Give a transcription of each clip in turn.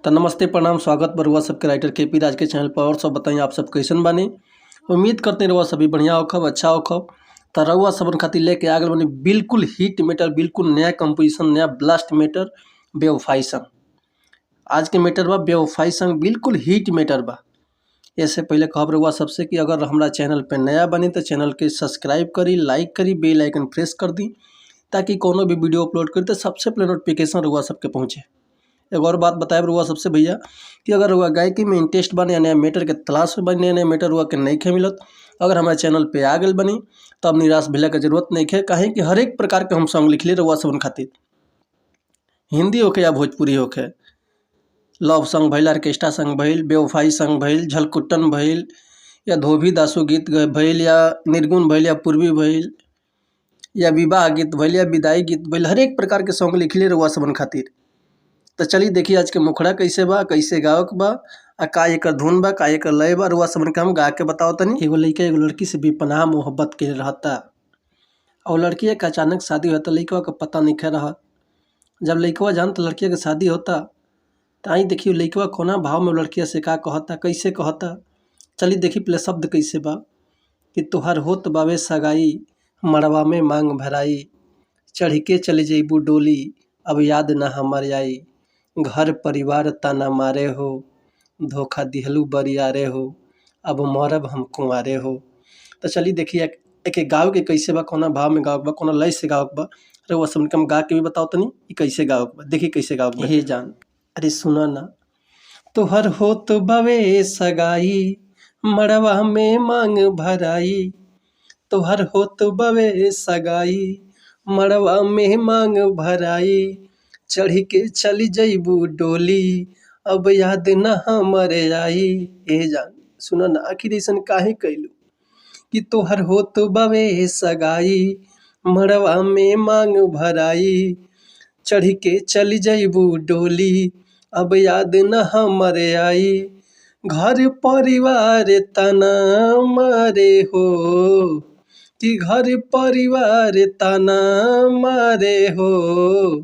तो नमस्ते, प्रणाम, स्वागत बरुआ सबके राइटर के पी राज के चैनल पर। और सब बताइए, आप सब कैसन बानी? उम्मीद करते हैं रउआ सभी बढ़िया होखब, अच्छा होखब। तो रउआ सबन खातिर लेके आ गइल बानी बिल्कुल हिट मैटर, बिल्कुल नया कंपोजिशन, नया ब्लास्ट मैटर, बेवफाई संग। आज के मैटर बा बेवफाई संग, बिल्कुल हिट मैटर बा। इससे पहले कहब रउआ सबसे कि अगर हमरा चैनल पे नया बनी तो चैनल के सब्सक्राइब करी, लाइक करी, बेल आइकन प्रेस कर दी, ताकि कोनो भी वीडियो अपलोड करी तो सबसे पहले नोटिफिकेशन रउआ सबके पहुँचे। एगो और बात बताएब रउआ सबसे भैया कि अगर रउआ गायकी में इंटरेस्ट बा, नया नया मैटर के तलाश में बा, नया नया मैटर रउआ के नइखे मिलत, अगर हमारे चैनल पे आ गइल बनी तो अब निराश भेला के जरूरत नइखे, काहे कि हर एक प्रकार के हम सॉन्ग लिखले रउआ सबन खातिर, हिंदी होखे या भोजपुरी होखे। लव सॉन्ग भइल, ऑर्केस्ट्रा सॉन्ग भइल, बेवफाई सॉन्ग भइल, झलकुट्टन भइल, या धोबी दासू गीत भइल, या निर्गुण भइल, या पूर्वी भइल, या विवाह गीत भइल, या विदाई गीत भइल, हर एक प्रकार के सॉन्ग लिखले रउआ सबन खातिर। तो चलिए देखिए आज के मुखड़ा कैसे बा, कैसे गावक बा, आ का एकर धुन बा, का एकर लय बा, रउआ सबन के हम गा के बताओ तनी। एगो लइका एगो लड़की से बेपनाह मोहब्बत के रहता और लड़की के अचानक शादी होता, लइकवा के पता नइखे रहत। जब लइकवा जान तो लड़किया के शादी होता त आई देखिए लइकवा कोना भाव में लड़किया से का कहता, कैसे कहता। चलिए देखी पहले शब्द कैसे बा कि तोहर होत बावे सगाई, मड़वा में मांग भराई, चढ़ के चले जइबू डोली, अब याद ना हमर आई, घर परिवार ताना मारे हो, धोखा दिहलू बरियारे हो, अब मरब हम कुंवारे हो। तो चलिए देखिए एक गाँव के कैसे बा, कोना भाव में गाँव बा, कोना लय से गाँव बा। रउआ सबन के हम गा के भी बताओ तनी कि कैसे गाँव बा। देखिए कैसे गाँव बा। हे जान, अरे सुना ना, तोहर होत बवे सगाई, मड़वा में मांग भराई, तोहर होत बवे सगाई, मड़वा में मांग भराई, चढ़ के चली जइबू डोली, अब याद न हमर आई। हे जान सुन ना, आखिर अइसन काहे कैलू कि तोहर होत बवे सगाई, मड़वा में मांग भराई, चढ़ के चली जइबू डोली, अब याद न हमर आई, घर परिवार तना मारे हो, कि घर परिवार तना मारे हो,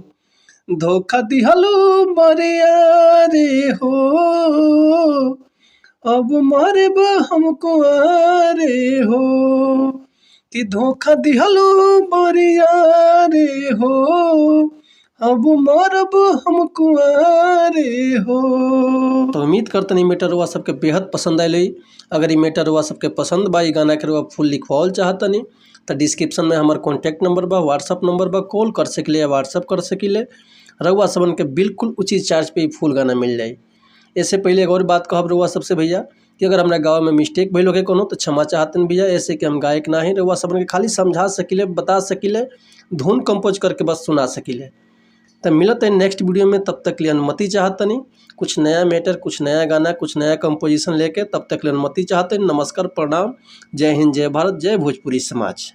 धोखा दिहलू बरियारे हो, अब मरब हम कुंवारे हो, कि धोखा दिहलू बरियारे हो, अब मरब हम कुंवारे हो। तो उम्मीद करतनी मैटर रउआ सबके बेहद पसंद आयल होई। अगर ई मैटर रउआ सबके पसंद बा, ई गाना के रउआ फुल लिखवावल चाहतनी तो डिस्क्रिप्शन में हमार कॉन्टैक्ट नंबर बा, व्हाट्सअप नंबर बा, कॉल कर सकिले या व्हाट्सअप कर सकिले। रउआ सबन के बिल्कुल उचित चार्ज पे ई फुल गाना मिल जाई। इससे पहले एक और बात कहब रउआ सबसे भैया कि अगर हमरा गाँव में मिस्टेक भइल होखे कोनो तो क्षमा चाहतन भैया, ऐसे कि हम गायक ना ही, रउआ सबन के खाली समझा सकिले, बता सकिले, धुन कंपोज करके बस सुना सकिले। तो मिलत है नेक्स्ट वीडियो में, तब तक के लिए अनुमति चाहतनी। कुछ नया मैटर, कुछ नया गाना, कुछ नया कंपोजिशन लेके, तब तक के लिए अनुमति चाहते हैं। नमस्कार, प्रणाम, जय हिंद, जय भारत, जय भोजपुरी समाज।